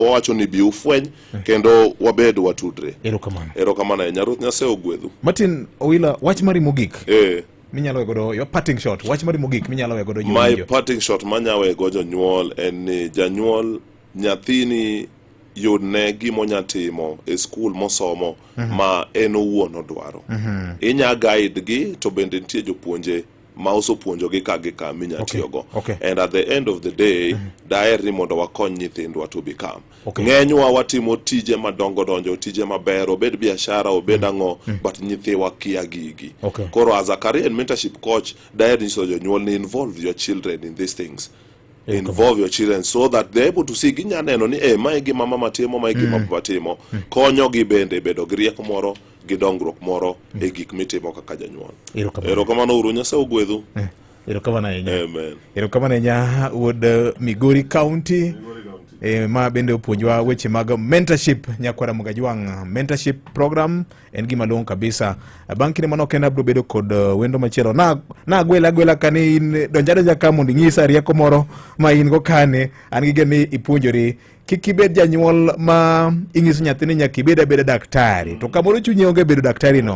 Wawacho ni bi ufweny kendo wabed watudre. Erokamano. Erokamano ahinya. Ruoth Nyasaye ogwedhu. Martin Owila, wach mari mogik Eh. minyalo we godo your parting shot, wach mari mogik minyalo we godo My jowinjo. parting shot manyawego jonyuol en ni janyuol nyathini yudne gima onya timo e skul mosomo ma en owuon odwaro. Inya guide gi to bende nitie jopuonje ma osepuonjogi ka gi ka minya tiyogo. And at the end of the day, daher ni mondo wakony nyithindwa to become. Ng'enywa watimo tije madongo donjo, tije maber, obed biashara, obed ang'o, but nyithiwa kia gigi. Koro as a career and mentorship coach, daher nyiso jonyuol ni involve your children in these things. Involve your children so that they're able to see ginya neno ni eh mae gima mama timo, mae gima papa timo. Konyogi bende bedo gi rieko moro gi dongruok moro e gik mitimo kaka janyuol. Erokamano. Erokamano uru, Nyasaye ogwedhu. Erokamano ahinya. Amen. Erokamano ahinya wuod Migori County. Ma bende opuonjwa weche mag mentorship nyakwara Mugajwang'. Mentorship program en gima long'o kabisa. Bang' kinde manok kenda abiro bedo kod wendo machielo. Na na gwela agwela kani in donja donja ka mondo inyisa rieko moro ma in go kani. An gi geno ni ipuonjori. Kik ibed janyuol ma inyiso nyathini nyaka ibed abeda daktari. To kamoro chunyi onge bedo daktari no.